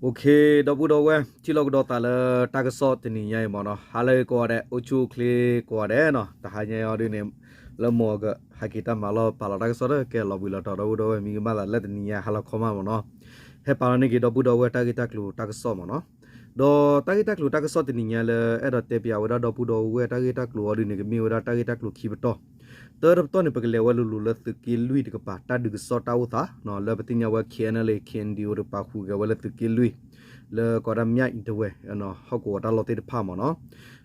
ဒီပုၢ်ဒီဝဲၢ် ထံၣ်လိာ်ကဒီးသးလၢတၢ်ကစီၣ်တနံၤညါအံၤမ့ၢ်နီၤ, ဟါလၢအဂ့ၤကိးဂၤဒဲး, အိၣ်ဆူၣ်အိၣ်ချ့ကိးဂၤဒဲးနီၤ, တဟါညါအံၤဒ်န့ၣ် လၢမိၢ်ကဟဲက့ၤတၢ်မၤလီၢ် ပာ်လီၤတၢ်ကစီၣ်ဒီး ကဲလီၤဘှံးလီၤတီၤ ဒီပုၢ်ဒီဝဲၢ် မ့ၢ်ကမၣ်သးလၢတနံၤညါ ဟါလီၤခီမးမ့ၢ်နီၤ, ဟဲပာ်လီၤန့ၢ်က့ၤ ဒီပုၢ်ဒီဝဲၢ် တၢ်ဂ့ၢ်တၢ်ကျိၤတၢ်ကစီၣ်မ့ၢ်နီၤ. ဒီးတၢ်ဂ့ၢ်တၢ်ကျိၤတၢ်ကစီၣ်တနံၤညါလၢ အဲၣ်ဒိးတဲပၠးဝဲဒၣ် ဒီပုၢ်ဒီဝဲၢ် တၢ်ဂ့ၢ်တၢ်ကျိၤအံၤဒ်န့ၣ် ကမ့ၢ်ဝဲဒၣ်တၢ်ဂ့ၢ်တၢ်ကျိၤခံပတီၢ်, တၢတပတီၢ်န့ၣ် ပကလဲၤဝဲလိၤလိၤလၢသုးက့လွံၢ်တကပၤ တၢ်ဒုးကစီၣ်တၢ်အိၣ်သး လၢပသ့ၣ်ညါဝဲ K N L A K N D O တကပၤဟူးဂဲၤဝဲလၢသုးက့လွံၢ် လၢကိးဒၣ် မြစ်တဝယ် ဟီၣ်ကဝီၤတၢ်လီၢ်သ့ၣ်တဖၣ်မ့ၢ်နီၤ.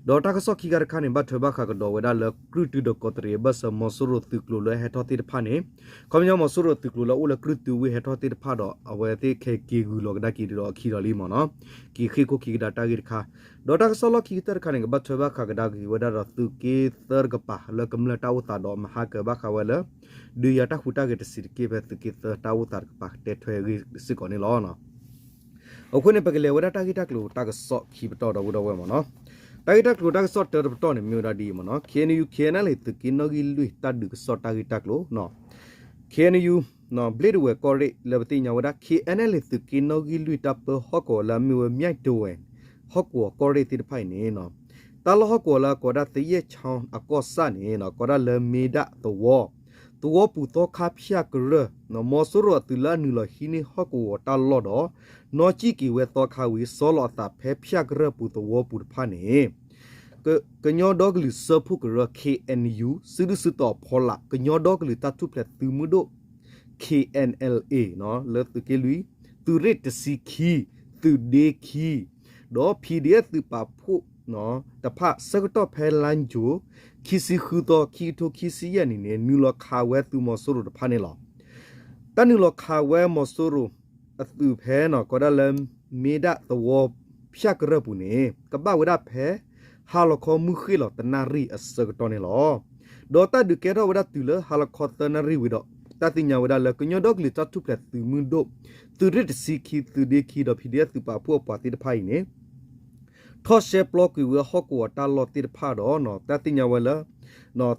ဒီးတၢ်ကစီၣ်ခံခါတခါန့ၣ် ဘၣ်ထွဲဘၣ်ဃးကဒီးဝဲဒၣ်လၢ ကြုၢ်တုဒီးကီးတရံးအဘၢၣ်စၢၤ မီၤစိရိၤသုးကျိၤလၢဟဲထီၣ်သ့ၣ်တဖၣ်န့ၣ်, ခီပညီမီၤစိရိၤသုးကျိၤလၢအိၣ်လၢကြုၢ်တုဝ့ၢ်ဟဲထီၣ်သ့ၣ်တဖၣ်ဒီး အဝဲသ့ၣ်ခဲက့ၤဂုာ်လီၤကဒါက့ၤဒီးအခံဒီးလံမ့ၢ်နီၤ, က့ၤဃ့ၢ်ခိၣ်ခံကဒါတၢ်ဂ့ၢ်တခါ, ဒီးတၢ်ကစီၣ်လီၢ်ခံကတၢၢ်တခါန့ၣ် ကဘၣ်ထွဲဘၣ်ဃးကဒါက့ၤဝဲဒၣ်ဒီးသုးက့သၢတကပၤ လၢကမျၢၢ်တၢ်အိၣ်သးဒီး မၤဟါကၢၤဘၣ်ဃးဝဲလၢ ဒုးယၤတၢ်ဟူးတၢ်ဂဲၤတဆံးတက့ၢ် ဖဲသုးက့သၢတၢ်အိၣ်သးတကပၤ ကတဲထွဲအဂ့ၢ်စ့ၢ်ကီးန့ၣ်လီၤ. အဃိန့ၣ် ပကလဲၤဝဲဒၣ်တၢ်ဂ့ၢ်တၢ်ကျိၤတၢ်ကစီၣ်ခံပတီၢ် ဒီပုၢ်ဒီဝဲၢ်မ့ၢ်နီၤ. တၢ်ဂ့ၢ်တၢ်ကျိၤတၢ်ကစီၣ်တၢတပတီၢ်န့ၣ် မ့ၢ်ဝဲဒၣ်ဒ်အံၤမ့ၢ်နီၤ, K N U K N L A သုးက့နီၣ်ဂံၢ်လွံၢ် တၢ်ဒုးကစီၣ်တၢ်ဂ့ၢ်တၢ်ကျိၤ K N U ဘျ့းတဝဲၢ်ကီၢ်ရ့ၣ် လၢပသ့ၣ်ညါဝဲဒၣ် K N L A သုးက့နီၣ်ဂံၢ်လွံၢ် တၢ်ပၢဟီၣ်ကဝီၤလၢအမ့ၢ်ဝဲ မြစ်တဝယ် ဟီၣ်ကဝီၤကီၢ်ရ့ၣ်သ့ၣ်တဖၣ်အံၤန့ၣ် တၢ်လီၢ်ဟီၣ်ကဝီၤလၢကိးဒၣ်သယဲၢ်ချီအကီၢ်ဆၣ်န့ၣ် ကိးဒၣ်လၢမ့ဒၣ်သဝီ, သဝီပူၤသီခါဖၠၣ်ကရၢၢ်, မီၤစိရိၤအသုးလၢအနုာ်လီၤဟံးန့ၢ်ဟီၣ်ကဝီၤတၢ်လီၢ်ဒီး နီၣ်ကံၣ်က့ၤဝဲသီခါဝံၤ ဆီလီၤအသးဖဲဖၠၣ်ကရၢၢ်ပူၤသဝီပူၤတဖၣ်န့ၣ် ကညီဒီကလုာ်စၢဖှိၣ်ကရၢ K N U စုဒုၣ်စုတီၤအဖီလာ် ကညီဒီကလုာ်တၢ်ထူၣ်ဖျဲးသုးမုၢ်ဒိၣ် K N L A လၢသုးက့လွံၢ် သုးရ့ၣ်တဆံခံ, သုးဒ့ခံ, ဒီး P D F သုးပာ်ဖှိၣ်တဖၣ် ဆၢကတီၢ်ဖဲလါယူၤ ခံဆံဃုသီ ခံကထိခံဆံယဲၢ်နံၣ်န့ၣ် နုာ်လီၤခးဝဲသုးမီၤစိရိၤတဖၣ်န့ၣ်လီၤ. တၢ်နုာ်လီၤခးဝဲမီၤစိရိၤအသုးဖဲ ကိးဒၣ်လၢမ့ဒၣ်သဝီဖၠၣ်ကရၢၢ်ပူၤန့ၣ် ကဘၣ်ဝဲဒၣ်ဖဲ ဟါလီၤခီမုၢ်ဃ့ၢ်လီၤတနၣ်ရံၣ်အဆၢကတီၢ်န့ၣ်လီၤ. ဒီးတၢ်ဒုးကဲထီၣ်ဝဲဒၣ်တုၤလၢဟါလီၤခီသၢနၣ်ရံၣ်ဝံၤဒီး တၢ်သ့ၣ်ညါဝဲဒၣ်လၢ ကညီဒီကလုာ်တၢ်ထူၣ်ဖျဲးသုးမုၢ်ဒိၣ် သုးရ့ၣ်တဆံခံ သုးဒ့ခံဒီး P D F သုးပာ်ဖှိၣ်အပှၤသ့ၣ်တဖၣ်အံၤန့ၣ် ထီၣ်ရှဲပျီကွံာ်ဝဲဟီၣ်ကဝီၤတၢ်လီၢ်သ့ၣ်တဖၣ်ဒီး တၢ်သ့ၣ်ညါဝဲလၢ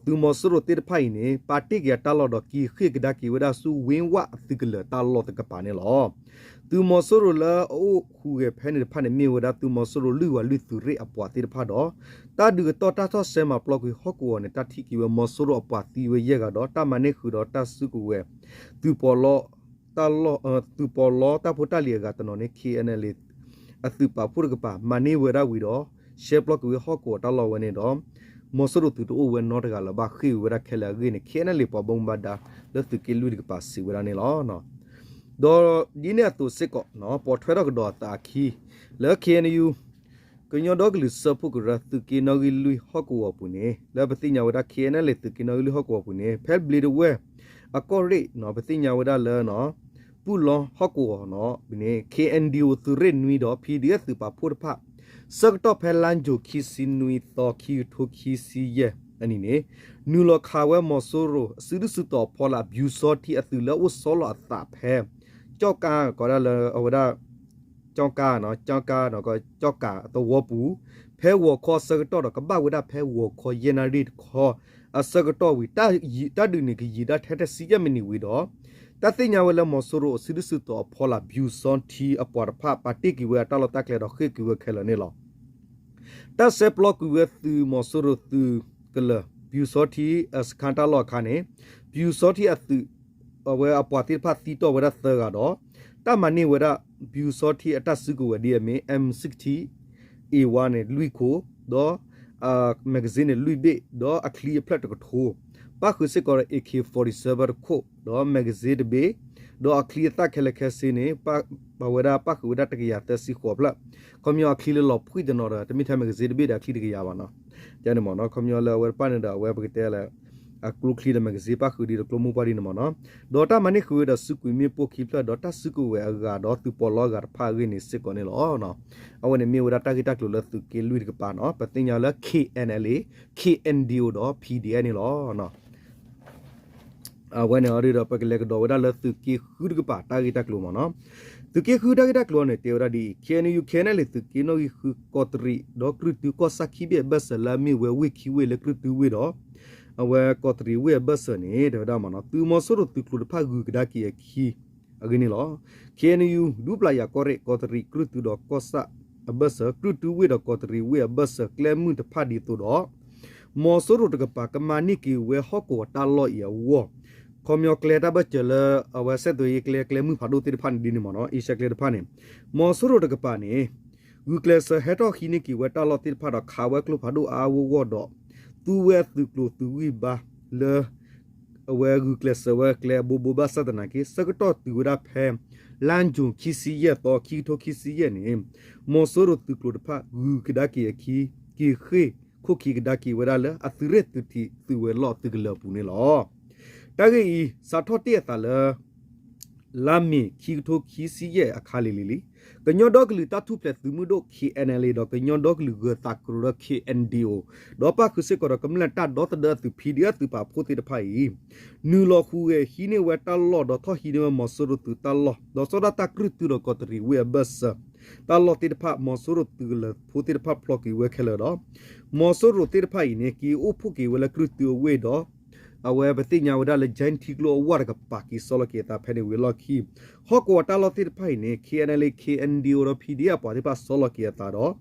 သုးမီၤစိရိၤသ့ၣ်တဖၣ်အံၤန့ၣ် ပာ်တ့ၢ်က့ၤအတၢ်လီၢ်ဒီးက့ၤဃ့ၢ်ကဒါက့ၤဝဲဒၣ်ဆူဝ့ဝၣ်အသုးကလၢၤတၢ်လီၢ်တကပၤန့ၣ်လီၤ. သုးမီၤစိရိၤလၢအအိၣ်ဟူးဂဲၤဖဲန့ၣ်တဖၣ်န့ၣ် မ့ၢ်ဝဲဒၣ်သုးမီၤစိရိၤလွံၢ်ဝၤလွံၢ်သုးရ့ၣ်အပှၤသ့ၣ်တဖၣ်ဒီး တၢ်ဒုးကတီၢ်တၢ်ထီၣ်ရှဲမၤပျီကွံာ်ဟီၣ်ကဝီၤန့ၣ် တၢ်ထံၣ်က့ၤဝဲမီၤစိရိၤအပှၤသံဝဲယဲၢ်ဂၤဒီး တၢ်မၤန့ၢ်ဃုာ်ဒီးတၢ်စုကဝဲၤ သုးပီးလီ တၢ်လီၢ် သုးပီးလီတၢ်ဖိတၢ်လံၤအဂၤတနီၤန့ၣ် K N L A အသုးပာ်ဖှိၣ်တကပၤ မၤန့ၢ်ဝဲဒၣ်ဝံၤဒီး ရှဲပျီကွံာ်ဝဲဟီၣ်ကဝီၤတၢ်လီၢ်ဝဲန့ၣ်ဒီး မီၤစိရိၤသုးတအိၣ်ဝဲနီတဂၤလၢၤဘၣ် ဃ့ၢ်ဝံၤဝဲဒၣ်ခဲလၢာ်အဂ့ၢ်န့ၣ် K N L A ပှၤဘၣ်မူဘၣ်ဒါလၢသုးက့လွံၢ်တကပၤစံးဝဲဒၣ်န့ၣ်လီၤ. ဒီးဒ်န့ၣ်အသိးစ့ၢ်ကီး ပိာ်ထွဲထီၣ်ကဒီးအသးအခံ လၢ K N U ကညီဒီကလုာ်စၢဖှိၣ်ကရၢ သုးက့နီၣ်ဂံၢ်လွံၢ်ဟီၣ်ကဝီၤပူၤန့ၣ် လၢပသ့ၣ်ညါဝဲဒၣ် K N L A သုးက့နီၣ်ဂံၢ်လွံၢ်ဟီၣ်ကဝီၤပူၤန့ၣ် ဖဲဘျ့းတဝဲၢ်အကီၢ်ရ့ၣ် ပသ့ၣ်ညါဝဲဒၣ်လၢ ပူၣ်လီဟီၣ်ကဝီၤန့ၣ် K N D O သုးရ့ၣ်နွံဒီး P D F သုးပာ်ဖှိၣ်တဖၣ် ဆၢကတီၢ်ဖဲလါယူၤခံဆံနွံသီ ခံကထိခံဆံယဲၢ်အနံၣ်န့ၣ် နုာ်လီၤခးဝဲမီၤစိရိၤ အစုဒုၣ်စုတီၤအဖီလာ် ပျူစောထီး အသုးလၢအအိၣ်ဆီလီၤအသးဖဲ ကၠီၣ်ကါ ကိးဒၣ်လၢအဝဲဒၣ် ကၠီၣ်ကါ ကၠီၣ်ကါ ကၠီၣ်ကါသဝီပူၤ ဖဲဂီၤခီအဆၢကတီၢ်ဒီး ကဘၣ်ဝဲဒၣ်ဖဲဂီၤခီယဲၢ်နၣ်ရံၣ်တခီ အဆၢကတီၢ်ဝံၤ တၢ်ဒုးန့ၣ်ကယံာ်ဒၣ်ထဲတဆံယဲၢ်မံးနံးဝံၤဒီး တၢ်သ့ၣ်ညါဝဲလၢမီၤစိရိၤအစုဒုၣ်စုတီၤအဖီလာ် ပျူစောထီး အပှၤတဖၣ် ပာ်တ့ၢ်က့ၤဝဲအတၢ်လီၢ်တၢ်ကျဲဒီးဃ့ၢ်က့ၤဝဲခဲလၢာ်န့ၣ်လီၤ. တၢ်ရှဲပျီကွံာ်ဝဲသုးမီၤစိရိၤသုးကလၢၤ ပျူစောထီးအစခါတၢ်လီၢ်အခါန့ၣ် ပျူစောထီးအသုး အဝဲအပှၤသ့ၣ်တဖၣ်သံတီၢ်ဝဲဒၣ်သၢဂၤဒီး တၢ်မၤန့ၢ်ဝဲဒၣ် ပျူစောထီးအတၢ်စုကဝဲၤဒ်အမ့ၢ် M sixty A one န့ၣ် လွံၢ်ခိၣ် ဒီး magazine န့ၣ် လွံၢ်ဘ့ၣ် ဒီးအချံအဖျၢၣ်တကထိ ပၣ်ဃုာ်စ့ၢ်ကီးဒီး A K forty-seven တခိၣ် ဒီး magazine တဘ့ၣ် ဒီးအချံအသၣ်ခဲလၢာ်ခဲဆ့န့ၣ် ပဝဲဒၣ်ပၣ်ဃုာ်ဝဲဒၣ်တကယၤသၢဆံဃိးဖျၢၣ် ခီပညီအချံလၢလီၤဖှံၣ်တနီၤဒီး တမ့ၢ်ထဲ magazine တဘ့ၣ်ဒီးအချံတကယၤဘၣ်နီၤ ကန့ၣ်မ့ၢ်နီၤ ခီပညီလၢအဝဲတဖၣ်န့ၣ်ဒီး အဝဲပကတဲလၢ အကျိချံဒီး magazine ပၣ်ဃုာ်ဒ်ဒီးကျိမိၢ်ပှၢ်ဒ်န့ၣ်မ့ၢ်နီၤ ဒီးတၢ်မၤန့ၢ်ဃုာ်ဝဲဒီးစုကွံာ်မ့ၣ်ပိၢ်ခံဖျၢၣ် ဒီးတၢ်စုကဝဲၤအဂၤဒီးသုးပီးလီအဂၤတဖၣ်အဂ့ၢ်န့ၣ်စ့ၢ်ကီးန့ၣ်လီၤ. အဝဲန့ၣ်မ့ၢ်ဝဲဒၣ်တၢ်ဂ့ၢ်တၢ်ကျိၤလၢသုးက့လွံၢ်တကပၤနီၤ ပသ့ၣ်ညါလၢ K N L A K N D O ဒီး P D F န့ၣ်လီၤ. အဝဲန့ၣ်အီၤဒ်ဒီး ပကလဲၤကဒီးဝဲဒၣ်လၢသုးက့ဃုတကပၤ တၢ်ဂ့ၢ်တၢ်ကျိၤမ့ၢ်နီၤ. သုးက့ဃုတၢ်ဂ့ၢ်တၢ်ကျိၤအီၤန့ၣ် တဲဝဲဒၣ်ဒ်အံၤ K N U K N L A သုးက့နီၣ်ဂံၢ်ဃုကီးတရံး ဒီးကြုၢ်တုကီၢ်ဆၣ်ခံဘ့ၣ်အဘၢၣ်စၢၤလၢအမ့ၢ်ဝဲဝ့ၢ်ခံဝ့ၢ်လၢကြုၢ်တုဝ့ၢ်ဒီး အဝဲကီးတရံးဝ့ၢ်အဘၢၣ်စၢၤန့ၣ် တဲဝဲဒၣ်မ့ၢ်နီၤ သုးမီၤစိရိၤသုးကျိၤတဖၣ်ဂုၤကဒါက့ၤအခံ အဂ့ၢ်န့ၣ်လီၤ. ခ့ၣ်အဲၣ်ယူၣ် ဒူပျၢ်ယၤကီၢ်ရ့ၣ် ကီးတရံး ကြုၢ်တုဒီးကီၢ်ဆၣ်အဘၢၣ်စၢၤ ကြုၢ်တုဝ့ၢ်ဒီးကီးတရံးဝ့ၢ်အဘၢၣ်စၢၤ ကျဲမုၢ်တဖၣ်ဒ်သိးဒီး မီၤစိရိၤတကပၤ ကမၤန့ၢ်က့ၤဝဲဟီၣ်ကဝီၤတၢ်လီၢ်အံၤအဂီၢ် ခီပညီကျဲတၢ်ဘၢၣ်စၢၤလၢ အဝဲစဲးသွဲးယံၤကျဲ ကျဲမုၢ်ဖးဒိၣ်သ့ၣ်တဖၣ်န့ၣ်ဒ်န့ၣ်မ့ၢ်နီၤ အ့ရှါကျဲတဖၣ်န့ၣ် မီၤစိရိၤတကပၤန့ၣ် ဂုာ်ကျဲးစၢးဟဲထီၣ်ဟံးန့ၢ်က့ၤဝဲတၢ်လီၢ်သ့ၣ်တဖၣ်ဒီးခးဝဲကျိဖးဒိၣ်အါအါဂီၢ်ဂီၢ်ဒီး သူဝဲအသုးကျိၤသုးဂံၢ်ဘါလၢ အဝဲဂုာ်ကျဲးစၢးဝဲကျဲအဘိဘိဘၣ်ဆၣ်သနာ်က့ ဆၢကတီၢ်တုၤဝဲဒၣ်ဖဲ လါယူၤခံဆံယဲၢ်သီ ခံကထိခံဆံယဲၢ်န့ၣ် မီၤစိရိၤသုးကျိၤတဖၣ်ဂုၤကဒါက့ၤအခံ က့ၤဃ့ၢ်ခိၣ်ခံကဒါက့ၤဝဲဒၣ်လၢအသုးရ့ၣ်သုးထံးသုးဝဲၤလီၢ်သုးကလၢၤအပူၤန့ၣ်လီၤ. တၢ်ဂ့ၢ်အံၤ စးထီၣ်တ့ၢ်အသးလၢ လါမ့ၤ ခံကထိခံဆံယဲၢ်အခါလံၤလံၤလံၤ ကညီဒီကလုာ်တၢ်ထူၣ်ဖျဲးသုးမုၢ်ဒိၣ် ခ့ၣ်အဲၣ်အဲၣ်လ်အ့ ဒီးကညီဒီကလုာ်ဂၢၤသးကရိၤဒီး ခ့ၣ်အဲၣ်ဒံၣ်အိၣ် ဒီးပၣ်ဃုာ်စ့ၢ်ကီးဒီးကမျၢၢ်တၢ်ဒီသဒၢအသုး ဖံဒံၣ်အသုးပာ်ဖှိၣ်သ့ၣ်တဖၣ်အံၤ နုာ်လီၤဟူးဂဲၤဟံးန့ၢ်ဝဲတၢ်လီၢ်ဒီးထီၣ်ဟံးန့ၢ်ဝဲမီၤစိရိၤသုးတၢ်လီၢ် ဒီးစီၤဒၣ်တၢ်ကြုၢ်တုဒီးကီးတရံးဝ့ၢ်အဘၢၣ်စၢၤ တၢ်လီၢ်သ့ၣ်တဖၣ် မီၤစိရိၤသုးကလၢၤဖိသ့ၣ်တဖၣ်ဖျိးက့ၤဝဲခဲလၢာ်ဒီး မီၤစိရိၤသ့ၣ်တဖၣ်အံၤန့ၣ် က့ၤအိၣ်ဖှိၣ်က့ၤဝဲလၢကြုၢ်တုအဝ့ၢ်ဒီး အဝဲပသ့ၣ်ညါဝဲဒၣ်လၢ ကၠဲထံကျိအဝၢ်တကပၤက့ၤဆီလီၤက့ၤအသးဖဲန့ၣ်ဝံၤအလီၢ်ခံ ဟီၣ်ကဝီၤတၢ်လီၢ်သ့ၣ်တဖၣ်အံၤန့ၣ် ခ့ၣ်အဲၣ်အဲၣ်လ်အ့ ခ့ၣ်အဲၣ်ဒံၣ်အိၣ်ဒီး ဖံဒံၣ်အ ပှၤသ့ၣ်တဖၣ်ဆီလီၤက့ၤအသး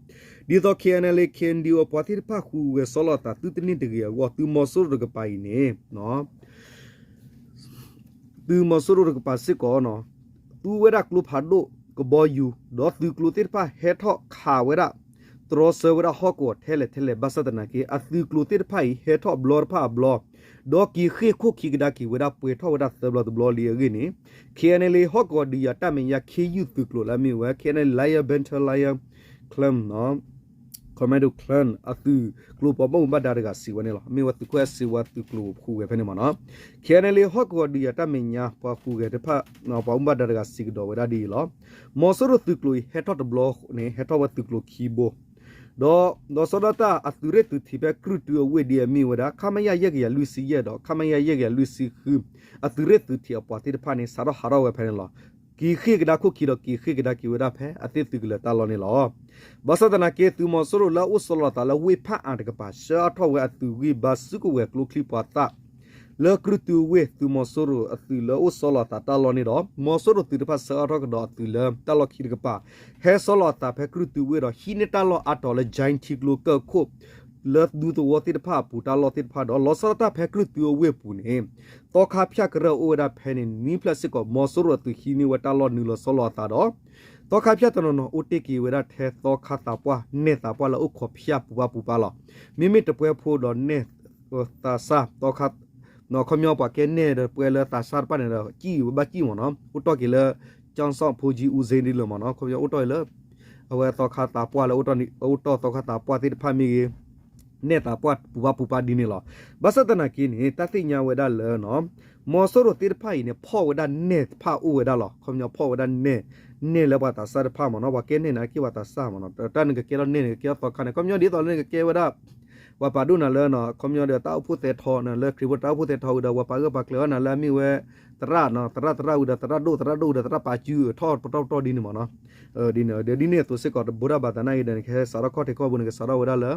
ဒီး ဒ်သိး ခ့ၣ်အဲၣ်အဲၣ်လ်အ့ ခ့ၣ်အဲၣ်ဒံၣ်အိၣ် ပှၤသ့ၣ်တဖၣ်ဟူးဂဲၤဆီလီၤအသးသုတန့ၢ်တဂ့ၤအဂီၢ် သုးမီၤစိရိၤတကပၤအံၤန့ၣ် သုးမီၤစိရိၤတကပၤစ့ၢ်ကီး သူဝဲဒၣ်ကျိဖးဒိၣ်ကဘီယူၤ ဒီးသုးကျိၤသ့ၣ်တဖၣ်ဟဲထီၣ်ခးဝဲဒၣ် တြီဆၢဝဲဒၣ်ဟီၣ်ကဝီၤထဲလဲၣ်ထဲလဲၣ် ဘၣ်ဆၣ်သနာ်က့ အသုးကျိၤသ့ၣ်တဖၣ်အံၤ ဟဲထီၣ်ဘျီတဖၣ်အဘျီ ဒီးက့ၤဃ့ၢ်ခိၣ်ခံကဒါက့ၤဝဲဒၣ်ပှဲၤထီၣ်ဝဲဒၣ်သၢဘျီတဘျီလံအဂ့ၢ်န့ၣ် ခ့ၣ်အဲၣ်အဲၣ်လ်အ့ ဟီၣ်ကဝီၤဒုးယၤတၢ်မဲာ်ညါခ့ယုၢ်သုးကျိၤလၢအမ့ၢ်ဝဲ ခ့ၣ်အဲၣ်အဲၣ်လ်အ့ Lion Battalion Clan Commando Clan အသုးကျိၤပှၤဘၣ်မူဘၣ်ဒါတဂၤစံးဝဲန့ၣ်လီၤ. မ့ၢ်ဝဲသုးခိၣ်အဲၣ်စ့ဝါသုးကျိၤဟူးဂဲၤဖဲန့ၣ်မ့ၢ်နီၤ ခ့ၣ်အဲၣ်အဲၣ်လ်အ့ ဟီၣ်ကဝီၤဒုးယၤတၢ်မဲာ်ညါ ပှၤဟူးဂဲၤတဖၣ် ပှၤမူဘၣ်ဒါတဂၤစံးကဒီးဝဲဒၣ်ဒ်အံၤလီၤ. မီၤစိရိၤသုးကျိၤအံၤ ဟဲထီၣ်တဘျီန့ၣ် ဟဲထီၣ်ဝဲသုးကျိၤခံဘိ ဒီး ဒီးစီၤဒၣ်တၢ်အသုးရ့ၣ်သုးထံးဖဲကြုၢ်တုအဝ့ၢ်ဒ်အမ့ၢ်ဝဲဒၣ် ခမရ ယဲၢ်ကယၤလွံၢ်ဆံယဲၢ်ဒီး ခမရ ယဲၢ်ကယၤလွံၢ်ဆံဃု အသုးရ့ၣ်သုးထံးအပှၤသ့ၣ်တဖၣ်န့ၣ် စးထီၣ်ဟးထီၣ်ဝဲဖဲန့ၣ်လီၤ. က့ၤဃ့ၢ်ကဒါခိၣ်ခံဒီးက့ၤဃ့ၢ်ကဒါက့ၤဝဲဒၣ်ဖဲအသ့ၣ်သုးကလၢၤတၢ်လီၢ်န့ၣ်လီၤ. ဘၣ်ဆၣ်သနာ်က့ သုးမီၤစိရိၤလၢအအိၣ်ဆီလီၤအသးလၢဝ့ၢ်ဖၣ်အၣ်တကပၤ ဆှၢအါထီၣ်ဝဲအသုးဂံၢ်ဘါစုကဝဲၤကျိချံမျိာ်သၣ် လၢကြုၢ်တုဝ့ၢ် သုးမီၤစိရိၤအသုးလၢအအိၣ်ဆီလီၤအသးတၢ်လီၢ်န့ၣ်ဒီး မီၤစိရိၤသုးတဖၣ်ဆှၢအါထီၣ်ကဒီးအသုးလၢတၢ်လီၢ်ခံတကပၤ ဟဲဆီလီၤအသးဖဲကြုၢ်တုဝ့ၢ်ဒီး ဟံးန့ၢ်တၢ်လီၢ်အါတီၤလၢ ကၠဲထံကျိကၢၢ်ခိၣ် လၢဒူသဝီသ့ၣ်တဖၣ်အပူၤတၢ်လီၢ်သ့ၣ်တဖၣ်ဒီး လီၤဆီဒၣ်တၢ်ဖဲကြုၢ်တုအဝ့ၢ်အပူၤန့ၣ် သီခါဖၠၣ်ကရၢၢ်အိၣ်ဝဲဒၣ်ဖဲန့ၣ် နွံဖျၢၣ်စ့ၢ်ကီး မီၤစိရိၤအသုးဟံးန့ၢ်ဝဲတၢ်လီၢ်နုာ်လီၤဆီလီၤအသးဒီး သီခါဖၠၣ်တနီၤနီၤ အိၣ်တ့ၢ်က့ၤဝဲဒၣ်ထဲသီခါသးပှၢ် နဲၣ်သးပှၢ်လၢအိၣ်ခိးဖၠၣ်ပူၤဘၣ်ပူၤဘၣ်လီၤ. မ့မ့ၢ်တပှဲၤဖိဒီးနဲၣ် သးစၢ် သီခါ ခီပညီပှၤကဲနဲၣ်ဒီးပှဲၤလၢသးစၢ်တဖၣ်န့ၣ်ဒီး ကံၣ်ဝဲဘၣ်ကံၣ်မ့ၢ်နီၤ အိၣ်တီၢ်က့ၤလၢ ကၠီစီၣ်ဖိကၠံအူစ့ဒ်လၢမ့ၢ်နီၤ ခီပညီအိၣ်တီၢ်လၢ အဝဲသီခါသးပှၢ်လၢ အိၣ်တီၢ်သီခါသးပှၢ်သ့ၣ်တဖၣ်မ့ၢ်ဂ့ၤ နဲၣ်သးပှၢ်ပူၤဘၣ်ပူၤဘၣ်ဒ်န့ၣ်လီၤ. ဘၣ်ဆၣ်သနာ်က့န့ၣ် တၢ်သ့ၣ်ညါဝဲဒၣ်လၢ မီၤစိရိၤသ့ၣ်တဖၣ်အံၤန့ၣ် ဖီၣ်ဝဲဒၣ်နဲၣ်တဖၣ်အိၣ်ဝဲဒၣ်လီၤ. ခီပညီဖီၣ်ဝဲဒၣ်နဲၣ် နဲၣ်လၢပှၤသးစၢ်တဖၣ်မ့ၢ်နီၤ ပှၤကဲနဲၣ်န့ၣ် ကဲပှၤသးစၢ်မ့ၢ်နီၤ တၢ်နကကဲထီၣ်နဲၣ်န့ၣ် ကကဲထီၣ်သီခါန့ၣ် ခီပညီဒ်သိးလၢနကကဲဝဲဒၣ် ပှၤပာ်ဒိၣ်နၤလၢ ခီပညီဒီးတၢ်အိၣ်ဖှိၣ်သဲထီန့ၣ် လၢခရံာ်ဖိတၢ်အိၣ်ဖှိၣ်သဲထီဝံၤဒီး ပှၤပာ်ဂၢၢ်ပာ်ကျၢၤအီၤနၤလၢအမ့ၢ်ဝဲ သရၣ်နီၤ သရၣ်သရၣ်ဝံၤဒီး သရၣ်ဒိၣ်သရၣ်ဒိၣ်ဝံၤဒီး သရၣ်ပာ်စုထီၣ်ပတီၢ်ပတီၢ်ဒ်န့ၣ်မ့ၢ်နီၤ ဒ်န့ၣ် ဒီးဒ်န့ၣ်အသိးစ့ၢ်ကီး တဘိးတၢ်ဘၣ်သးနာ်က့ဒီး နကဟဲစးထီၣ်ခီၣ်ထံးခီၣ်ဘိ နကစးထီၣ်ဝဲဒၣ်လၢ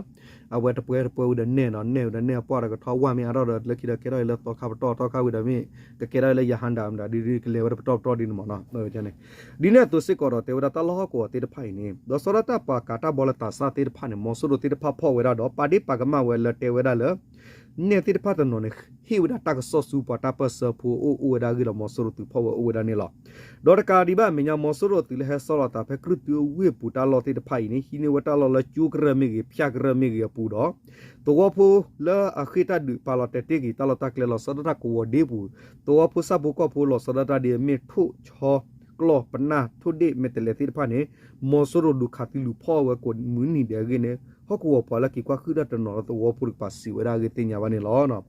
အဝဲတပှဲၤတပှဲၤဝံၤဒီးနဲၣ်နီၤ နဲၣ်ဝံၤဒီးနဲၣ်အပှၢ်ဒီးကထီၣ် ဝၢ်မ့ၢ်အါထီၣ်ဒီး လၢခံဒီးကဲထီၣ်လၢသီခါပတီၢ်ထီၣ်ခါဝံၤဒီးမ့ၢ် ကကဲထီၣ်လၢယဟၣ်ဒၣ်မတၤ ဒ်ကလဲၤဝဲဒၣ်ပတီၢ်ပတီၢ်ဒ်န့ၣ်မ့ၢ်နီၤ ဒ်န့ၣ်အသိးစ့ၢ်ကီးဒီး တဲဝဲဒၣ်တၢ်လီၢ်ဟီၣ်ကဝီၤသ့ၣ်တဖၣ်အံၤန့ၣ် ဒီးစီၤဒၣ်တၢ်ပှၤကၤတၢ်ဘီလၢသးစၢ်သ့ၣ်တဖၣ်န့ၣ် မီၤစိရိၤသ့ၣ်တဖၣ်ဖီၣ်ဝဲဒၣ်ဒီး ပာ်ဒ့ၣ်ပာ်ကမၣ်ဝဲလၢတဲဝဲဒၣ်လၢ နဲၣ်သ့ၣ်တဖၣ်တနီၤန့ၣ် ဟ့ၣ်ဝဲဒၣ်တၢ်ကစီၣ်ဆူပှၤတၢ်ပၢၢ်ဆၢဖိအအိၣ်အိၣ်ဝဲဒၣ်အဂ့ၢ်ဒီး မီၤစိရိၤသုးဖီၣ်ဝဲအိၣ်ဝဲဒၣ်န့ၣ်လီၤ. ဒီးတကးဒံးဘၣ်အမဲာ်ညါ မီၤစိရိၤသုးလၢဟဲဆီလီၤသးဖဲကြုၢ်တုအဝ့ၢ်ပူၤတၢ်လီၢ်သ့ၣ်တဖၣ်အံၤန့ၣ် ဟံးန့ၢ်ဝဲတၢ်လီၢ်လၢကၠိကရၢၢ်မ့ၢ်ဂ့ၤ ဖၠၣ်ကရၢၢ်မ့ၢ်ဂ့ၤအပူၤဒီး သဝီဖိလၢအဃ့ၢ်တၢ်ဒုးပာ်လီၤတဲာ်တ့ၢ်က့ၤတၢ်လီၢ်တၢ်ကျဲလီၤဆီဒၣ်တၢ်ကဝီၤဒ့ပူၤ သဝီဖိဆၣ်ဖိကီၢ်ဖိလီၤဆီဒၣ်တၢ်ဒ်အမ့ၢ်ထိၣ်ဆီကျီၢ်ပနၢ်ထိၣ်ဒ့ၣ်မဲာ်တဲးလဲးသ့ၣ်တဖၣ်န့ၣ် မီၤစိရိၤဒုးခးသံလူၤဖီၣ်ဝဲကိးမုၢ်နံၤဒဲးအဂ့ၢ်န့ၣ် ဟီၣ်ကဝီၤပှၤလၢက့ၤကွၢ်ဟုၣ်တၢ်တနီၤလၢသဝီဖိတကပၤစံးဝဲဒၣ်အဂ့ၢ်သ့ၣ်ညါဘၣ်န့ၣ်လီၤ.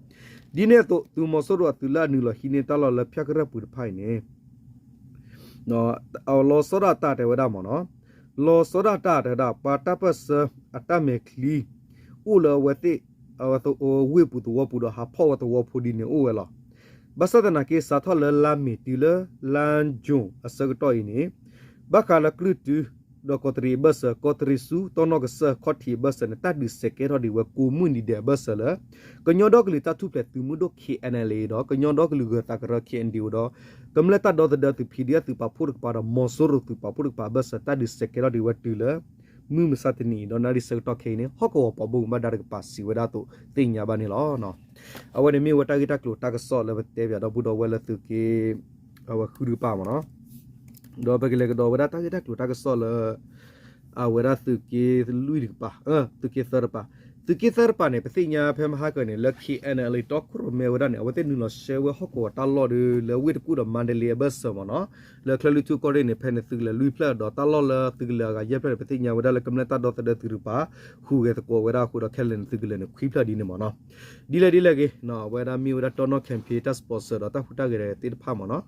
ဒ်န့ၣ်အသိး သုးမီၤစိရိၤအသုးလၢအနုာ်လီၤဟံးန့ၢ်တၢ်လီၢ်လၢဖၠၣ်ကရၢၢ်ပူၤတဖၣ်အံၤန့ၣ် လီၤဆီဒၣ်တၢ်တဲဝဲဒၣ်မ့ၢ်နီၤ, လီၤဆီဒၣ်တၢ်တဲဝဲဒၣ် ပှၤတၢ်ပၢၢ်ဆၢအတၢ်မဲာ်ချံ အိၣ်လၢအဝဲသ့ၣ် ဝ့ၢ်ပူၤသဝီပူၤဒီးဟးဖီၣ်ဝဲသဝီဖိဒ်န့ၣ်အိၣ်ဝဲလီၤ. ဘၣ်ဆၣ်သနာ်က့ စးထီၣ်လၢလါမ့ၤတုၤလၢလါယူၤအဆၢကတီၢ်အံၤန့ၣ် ဘၣ်ဃးလၢကြုၢ်တု ဒီးကီးတရံးအဘၢၣ်စၢၤ ကီးတရံးဆူ တီၢ်နီၣ်ကစၢၢ်ခီၣ်ထံးအဘၢၣ်စၢၤန့ၣ် တၢ်ဒုးစဲးကဲထီၣ်ဒံးဝဲကိးမုၢ်နံၤဒဲးအဘၢၣ်စၢၤလၢ ကညီဒီကလုာ်တၢ်ထူၣ်ဖျဲးသုးမုၢ်ဒိၣ် K N L A ဒီး ကညီဒီကလုာ်ဂၢၤသးကရၢ K N D O ဒီး ကမျၢၢ်တၢ်ဒီသဒၢသုး P D F သုးပာ်ဖှိၣ်တကပၤဒီး မီၤစိရိၤသုးပာ်ဖှိၣ်တကပၤအဘၢၣ်စၢၤ တၢ်ဒုးစဲးကဲထီၣ်ဒံးဝဲတုၤလၢ မုၢ်မဆါတနံၤအံၤ ဒီးနၣ်ရံၣ်ဆၢကတီၢ်ခဲအံၤန့ၣ် ဟီၣ်ကဝီၤပှၤဘၣ်မူဘၣ်ဒါတကပၤစံးဝဲဒၣ်အသိးသ့ၣ်ညါဘၣ်န့ၣ်လီၤ. အဝဲန့ၣ်မ့ၢ်ဝဲတၢ်ဂ့ၢ်တၢ်ကျိၤတၢ်ကစီၣ်လၢပတဲပၠးဒီပုၢ်ဒီဝဲၢ်လၢသုးက့ အဝဲဃုတကပၤမ့ၢ်နီၤ. ဒီးပကလဲၤကဒီးဝဲဒၣ်တၢ်ဂ့ၢ်တၢ်ကျိၤတၢ်ကစီၣ်လၢ အဝဲဒၣ်သုးက့လွံၢ်တကပၤ, သုးက့သၢတကပၤ, သုးက့သၢတကပၤန့ၣ် ပသ့ၣ်ညါဖဲမဟါကၢန့ၣ် လၢ K N L A တီခိၣ်ရိၣ်မဲဝဲဒၣ်န့ၣ် အဝဲသ့ၣ်နုာ်လီၤဆှၢဝဲဟီၣ်ကဝီၤတၢ်လီၢ်ဒီး လၢဝ့ၢ်တကူၣ်ဒီးမါဒလ့အဘၢၣ်စၢၤမ့ၢ်နီၤ. လၢချၢၣ်လွံၢ်ထူၣ်ကီၢ်ရ့ၣ်န့ၣ် ဖဲန့ၣ်သုးကလၢၤလွံၢ်ဖျၢၣ်ဒီးတၢ်လီၢ်လၢသုးကလၢၤအဂၤယဲၢ်ဖျၢၣ်န့ၣ် ပသ့ၣ်ညါဝဲဒၣ်လၢကမျၢၢ်တၢ်ဒီသဒၢသုးတကပၤ ဟူးဂဲၤသကိးဝဲဒၣ်အဃိဒီး ခဲလၢာ်န့ၣ် သုးကလၢၤန့ၣ် ခွံဖျၢၣ်ဒ်န့ၣ်မ့ၢ်နီၤ. ဒ်လဲၣ်ဒ်လဲၣ်ဂ့ၤ အဝဲဒၣ်မ့ၢ်ဝဲဒၣ်တီၢ်နီၣ် campaign တၢ် sponsor ဒီးတၢ်ဟူးတၢ်ဂဲၤသ့ၣ်တဖၣ်မ့ၢ်နီၤ.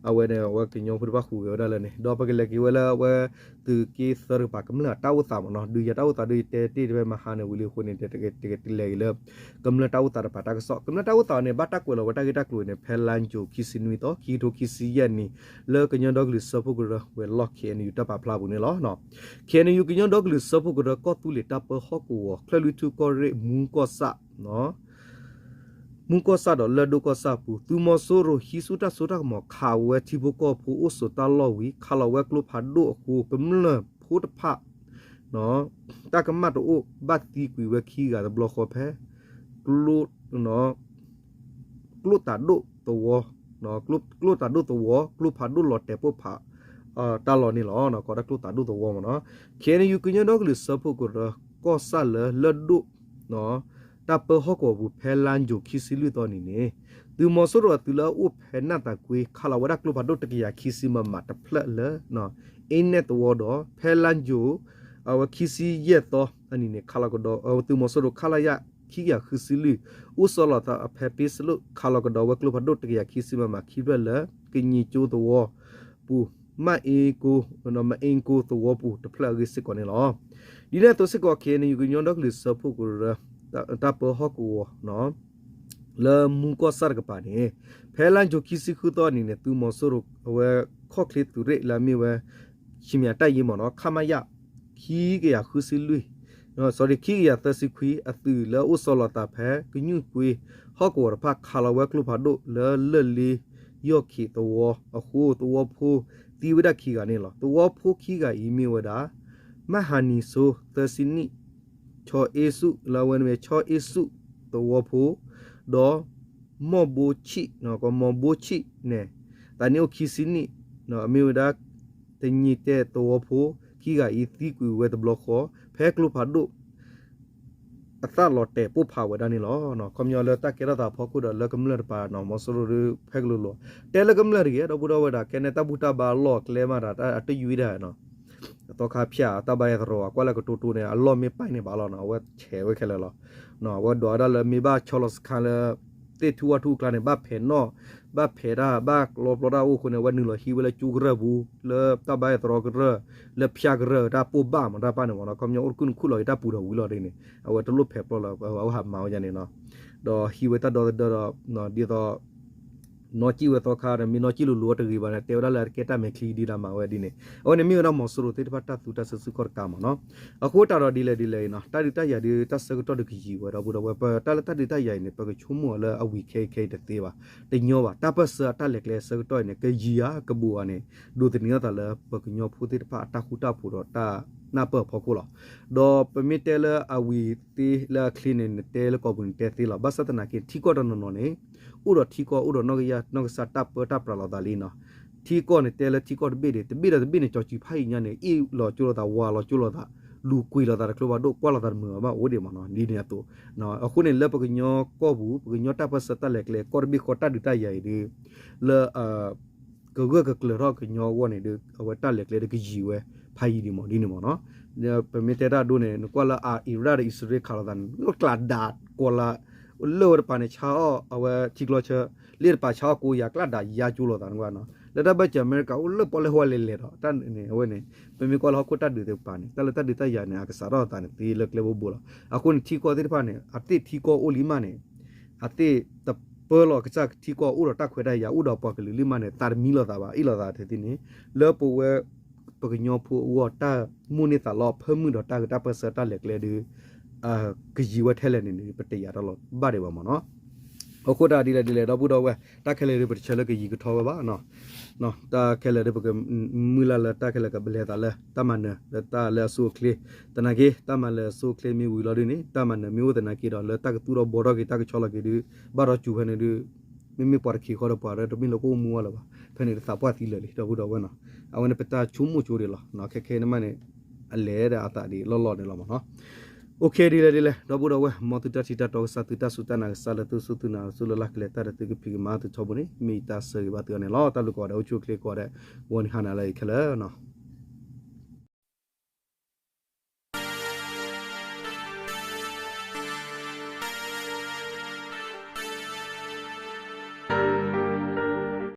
အဝဲန့ၣ် အဝဲကညီဖိတဖၣ်ဟူးဂဲၤဝဲဒၣ်လၢန့ၣ် ဒီးပကလဲၤက့ၤဝဲလၢအဝဲ သုးက့သၢတကပၤ ကမျၢၢ်တၢ်အိၣ်သးမ့ၢ်နီၤ. ဒုးယၤတၢ်အိၣ်သးဒုးယတဲတ့ၢ်တဖဲမဟါန့ၣ်ဝံၤလံအဃိန့ၣ် တကလဲၤက့ၤလၢ ကမျၢၢ်တၢ်အိၣ်သးတကပၤတၢ်ကစီၣ်. ကမျၢၢ်တၢ်အိၣ်သးန့ၣ် ဘၣ်တၢ်ကွဲးလီၤဝဲတၢ်ဂ့ၢ်တၢ်ကျိၤန့ၣ် ဖဲလါယူၤခံဆံနွံသီ ခံကထိခံဆံယဲၢ်နံၣ် လၢကညီဒီကလုာ်စၢဖှိၣ်ကရၢဝဲၤလီၢ် K N U တၢ်ပာ်ဖျါအပူၤန့ၣ်လီၤ. K N U ကညီဒီကလုာ်စၢဖှိၣ်ကရၢကီၢ်သူလ့ၤတၢ်ပၢဟီၣ်ကဝီၤ ချၢၣ်လွံၢ်ထူၣ်ကီၢ်ရ့ၣ်မူကီၢ်ဆၣ် မူကီၢ်ဆၣ်ဒီးလၢၢ်ဒိၣ်ကီၢ်ဆၣ်အပူၤ သုးမီၤစိရိၤဟံးဆူၣ်တၢ်စိတၢ်ကမီၤ ခးဝဲထံဖိကီၢ်ဖိအိၣ်ဆိးတၢ်လီၢ်ဝံၤ ခးလီၤဝဲကျိဖးဒိၣ်အဃိ ကမျၢၢ်ဖိတဖၣ် တၢ်ကမၣ်တအိၣ်ဘၣ်သံကွံာ်ဝဲခံဂၤတဘျီဃီဖဲ ကျိ ကျိသးဒိၣ်သဝီ ကျိသးဒိၣ်သဝီ ကျိဖးဒိၣ်လီၤတဲာ်ပိၢ်ဖး တၢ်လီၢ်န့ၣ်လီၤ. ကိးဒၣ်ကျိသးဒိၣ်သဝီမ့ၢ်နီၤ. K N U ကညီဒီကလုာ်စၢဖှိၣ်ကရၢကီၢ်ဆၣ်လၢလၢၢ်ဒိၣ် တၢ်ပၢဟီၣ်ကဝီၤပူၤ ဖဲလါယူၤခံဆံလွံၢ်သီနံၤန့ၣ် သုးမီၤစိရိၤအသုးလၢအအိၣ်ဖဲနၢ်သးကွ့ ခးလီၤဝဲဒၣ်ကျိဖးဒိၣ်တကယၤခံဆံ မမ တဖျၢၣ်လၢ အ့နဲၣ်သဝီဒီး ဖဲလါယူၤ အဝဲခံဆံယဲၢ်သီအနံၤန့ၣ် ခးလီၤကဒီး သုးမီၤစိရိၤ ခလရ ခံကယၤဃုဆံလွံၢ် အိၣ်ဆီလီၤသးဖဲပ့စလိၣ် ခးလီၤကဒီးဝဲကျိဖးဒိၣ်တကယၤခံဆံ မမ ခံဖျၢၣ်လၢ ကညံၤကၠိသဝီပူၤ မ့ၣ်အ့ကိ မ့ၣ်အ့ကိသဝီပူၤတဖျၢၣ်အဂ့ၢ်စ့ၢ်ကီးန့ၣ်လီၤ. ဒ်န့ၣ်အသိးစ့ၢ်ကီး K N U ကညီဒီကလုာ်စၢဖှိၣ်ကရၢ တၢ်ပၢဟီၣ်ကဝီၤ လၢမူကီၢ်ဆၣ်တကပၤန့ၣ် ဖဲလါယူၤခံဆံဃုသီနံၤန့ၣ် သုးမီၤစိရိၤအဝဲခီၣ်ချ့သုးရ့ၣ်လၢအမ့ၢ်ဝဲ ဆံမယၤတၢ်ယ့မ့ၢ်နီၤ ခမရ ခံကယၤဃုဆံလွံၢ် sorry ခံကယၤသၢဆံခွံ အသုးလၢအအိၣ်ဆီလီၤသးဖဲကညူၣ်ကွ့ဟီၣ်ကဝီၤတဖၣ် ခးလီၤဝဲကျိဖးဒိၣ်လၢလၢၢ်လ့ယီၢ်ခံးသဝီအဃိ သဝီဖိသံဝဲဒၣ်ခံဂၤန့ၣ်လီၤ. သဝီဖိခံဂၤအံၤမ့ၢ်ဝဲဒၣ် မဟါနံၤစိ သၢဆံနံၣ် ဆီအ့ဆူၣ် လၢအဝဲန့ၣ်မ့ၢ် ဆီအ့ဆူၣ်သဝီဖိ ဒီး မီၢ်ဘိဆံၣ် ကီးမီၢ်ဘိဆံၣ်န့ၣ် သးနံၣ်အိၣ်ခံဆံနံၣ် အမ့ၢ်ဝဲဒၣ် တညံၤတဲသဝီဖိ ခံဂၤအံၤသံကွံာ်ဝဲတဘျီဃီ ဖဲကျိဖးဒိၣ် အသၣ်လီၤတဲာ်ပိၢ်ဖးဝဲဒၣ်န့ၣ်လီၤ. ခီပညီလၢတၢ်ကဲထီၣ်သးအဖီခိၣ်ဒီးလၢကမျၢၢ်တကပၤနီၤ မီၤစိရိၤဒီးဖဲကလိၤလိၤ တဲလၢကမျၢၢ်တဂ့ၤ ဒီပုၢ်ဒီဝဲၢ်ဒၣ် ကဲန့ၣ်တၢ်ဘူၣ်တၢ်ဘါအလီၢ်အကျဲမးဒီး အတယုၢ်ဒၣ်နီၤ အသီခါဖၠၣ် တၢ်ဘါယဲၢ်သရိာ် ကွၢ်လၢကတိၤတိၤန့ၣ် အလီၢ်မ့ၢ်ပာ်န့ၢ်ဘၣ်လီၤနီၤ အဝဲဆဲးဝဲခဲလၢာ်လီၤ. အဝဲဒွးဝဲဒၣ်လၢမ့ၢ်ဘၣ်ဆီလီၤစခါလၢ သ့ၣ်ထူၣ်ဝၣ်ထူၣ်အကျါန့ၣ် ဘၣ်ဖဲးနီၣ် ဘၣ်ဖဲးတၢ် ဘၣ်လီပျီတၢ်အိၣ်အဃိန့ၣ် အဝဲနုာ်လီၤဟံးဝဲလၢကၠိကရၢၢ်ပူၤ လၢတၢ်ဘါယဲၢ်သရိာ်ကရၢၢ် လၢဖၠၣ်ကရၢၢ်တၢ်ပိၢ်ဘၣ်မးတၢ်ပၢ်န့ၣ်မ့ၢ်နီၤ ခီပညီအိၣ်တကူၣ်နခူၣ်လီၤက့ၤတၢ်ပူၤဒီးဝံၤလီၤဒ်န့ၣ် အဝဲတလိၣ်ဖဲးပျီလီၤ အဝဲဟးမၤဝဲဒ်န့ၣ်နီၤ ဒီးဟံးဝဲတၢ်ဒီသဒၢဒီး ဒ်သိး နီၢ်ကံၣ်ဝဲသီခါဒီး မ့ၢ်နီၢ်ကံၣ်လိၤလိၤတဂ့ၤဘၣ်န့ၣ် တဲဝဲဒၣ်လၢအတကဲတၢ်မဲာ်ချံဒ်ဒၣ်မၤဝဲဒ်န့ၣ် အဝဲန့ၣ်မ့ၢ်ဝဲဒၣ်မီၤစိရိၤသ့ၣ်တဖၣ်တၢ်သူတၢ်ဆၢစုကီၢ်တကးမ့ၢ်နီၤ အဃိတၢ်ဒီးဒ်လဲၣ်ဒ်လဲၣ်အံၤနီၤ တၢ်ဒုးတၢ်ယၤဒုး တၢ်ဆၢကတီၢ်ဒုးကယံာ်ဝဲဒီး ပဒီးဝဲ ပတၢ်လၢတၢ်ဒုးတၢ်ယၤအံၤန့ၣ် ပကဆိကမိၣ်အီၤလၢအဝံၤခဲအံၤခဲအံၤတသ့ဘၣ် တညီဘၣ် တၢ်ပၢၢ်ဆၢအတၢ်လဲၤကျဲအဆၢကတီၢ်အံၤန့ၣ် ကယံာ်ဧါကဘူးဧါန့ၣ် ဒိးသန့ၤအသးလၢပကညီဖိသ့ၣ်တဖၣ်အတၢ်ဃူတၢ်ဖိးဒီးတၢ်နၢ်ပၢၢ်အဖီခိၣ်လီၤ. ဒီးပမ့ၢ်တဲလၢအဝံၤသ့လၢအချ့န့ၣ် နတဲလၢကိာ်ပူၤန့ၣ်တဲသ့လီၤ. ဘၣ်ဆၣ်သနာ်က့ ထံကီၢ်တနီၤနီၤန့ၣ် အိၣ်ဒီးထံကီၢ် အိၣ်ဒီးနီၣ်ကယၢ်နီၣ်ကစၢ်တၢ်ပၢတၢ်ပြးလိာ်သးလံနီၤ. ထံကီၢ်န့ၣ်တဲလၢထံကီၢ်တဘ့ၣ်ဒံး တဘ့ၣ်ဒီးတဘ့ၣ်န့ၣ် ကၠီၤစူၤဖးယံၤညါန့ၣ် အ့ၣ်လီၤကၠိလိာ်သး ဝါလီၤကၠိလိာ်သး လူၤကွံာ်လိာ်သးတကျိဖးဒိၣ် ကွၢ်လိာ်သးတမုာ်ဘၣ် အိၣ်ဒံးမ့ၢ်နီၤ ဒ်န့ၣ်အသိး အဃိန့ၣ် လၢပကညီကီၢ်ပူၤ ပကညီတၢ်ပၢၢ်ဆၢတၢ်လဲၤကျဲ ကီၢ်တဘ့ၣ်ဃီတၢ်ဒုးတၢ်ယၤအံၤဒီး လၢ ကဂၢၢ်ကကျၢၤထီၣ်ကညီအဂီၢ်န့ၣ်ဒီး အဝဲတၢ်လဲၤကျဲဒီးကယံာ်ဝဲဖးယံၤဒံးမ့ၢ်ဒ်န့ၣ်မ့ၢ်နီၤ. ပမ့ၢ်တဲတၢ်ဒိန့ၣ် နကွၢ်လၢအအံၤရၣ်ဒီးအံၣ်စရ့လးခးလိာ်သးန့ၣ် ကျးဒးကီးလၢ လၢၢ်ဝဲတပၤန့ၣ် ဆါအီၣ်အဝဲထံကျိဆၢ လၢတပၤဆါအီၣ်ကိးယၤ ကျးဒးယါကၠိလိာ်သးန့ၣ်ကွၢ်နီၤ. လၢတၢ်ဘၣ်စၢၤအမဲရကၤအိၣ်လၢပီၣ်လဲၣ်ဟီၣ်လဲၣ်လဲၣ်ဒီး တၢ်န့ၣ်အဝဲန့ၣ် ပမ့ၢ်ကွၢ်လၢဟီၣ်ခိၣ်တၢ်ဒုးသ့ၣ်တဖၣ်န့ၣ် တၢ်လၢတၢ်ဒုးတၢ်ယၤန့ၣ် အကစးထီၣ်အသးန့ၣ်သ့လၢကျဲဘိဘိလီၤ. အဃိန့ၣ် ထံကီၢ်သ့ၣ်တဖၣ်န့ၣ် အသ့ၣ်ထံကီၢ်အိၣ်လံမးန့ၣ် အသ့ၣ်တပၢလီၤကစၢ်ထံကီၢ်အိၣ်ဒီးတၢ်ခွဲးတၢ်ယာ် အိၣ်ဒီးပှၤကလုာ်လံမးန့ၣ် သးတမံလိာ်သးဘၣ် အ့ၣ်လိာ်သးထဲသ့ၣ်န့ၣ် လၢပဝဲ ပကညီဖိအဂီၢ် တၢ်မိၣ်န့ၢ်သးလီ ဖၢမုၢ်ဒီးတၢ်ဂ့ၢ်တၢ်ပၢၢ်ဆၢတၢ်လဲၤကျဲဒုး ကယံၤဝဲထဲလဲၣ်န့ၣ် ပတယာ်တၢ်လီၤဘၣ်ဒံးဘၣ်မ့ၢ်နီၤ. အဃိတၢ်ဒ်လဲၣ်ဒ်လဲၣ် ဒီပုၢ်ဒီဝဲၢ် တၢ်ခဲလၢာ်ဒုး ပတဆၢလၢကယံၤကထီဝဲဘၣ်နီၤ. တၢ်ခဲလၢာ်ဒုး ပကမုၢ်လၢ်လၢတၢ်ခဲလၢာ်ကလဲၤသးလၢတၢ်မၤနၢၤ လၢတၢ်လၢအဆိအချ့, သနာ်က့ တၢ်မၤလၢအဆိအချ့မ့ၢ်ဝံၤလီၤဒုးန့ၣ် တၢ်မၤနၢၤမ့ၢ်အိၣ်သနာ်က့ဒီး လၢတၢ်ကသူၣ်ထီၣ်ဘှီထီၣ်က့ၤ တၢ်ကဆီလီၤက့ၤဒုး ဘၣ်ဒီးစူၤဖဲန့ၣ်ဒုး မ့မ့ၢ်ပှၤတခ့ဃီဒီးပှၤဒီးတမ့ၢ်လၢကအိၣ်မူဝဲလၢၤဘၣ်. ဖဲန့ၣ်တသးပှၢ်သံလၢာ်လံ ဒီပုၢ်ဒီဝဲၢ်နီၤ. အဝဲန့ၣ်ပတၢ်ဆိကမိၣ်ကၠိဒံးလီၤ. ခဲခဲန့ၣ်မးန့ၣ် အလဲၤဒီးအသးဒံးလီၢ်လီၢ်န့ၣ်လီၤမ့ၢ်နီၤ. အိၣ်ခ့ဒ်လဲၣ်ဒ်လဲၣ် ဒီပုၢ်ဒီဝဲၢ် မ်သုတၢ်ထံၣ်တၢ်တီကစၢ် သုတၢ်စူၢ်တၢ်နာ်ကစၢ်လၢသုစူၢ်သုနာ် သုလၢ်လၢ်ကလဲၤတၢ်ဒီးသုကဖံးကမၤသုထီဘိန့ၣ် မ့ၢ်ယတၢ်ဆၢဂ့ၤဘၣ်သုအီၤန့ၣ်လီၤ. တၢ်ဘျုးကိးဂၤဒဲး အိၣ်ဆူၣ်အိၣ်ချ့ကိးဂၤဒဲး ဂီၤနံၤဟါနၤလၢအံၤခဲလၢာ်နီၤ.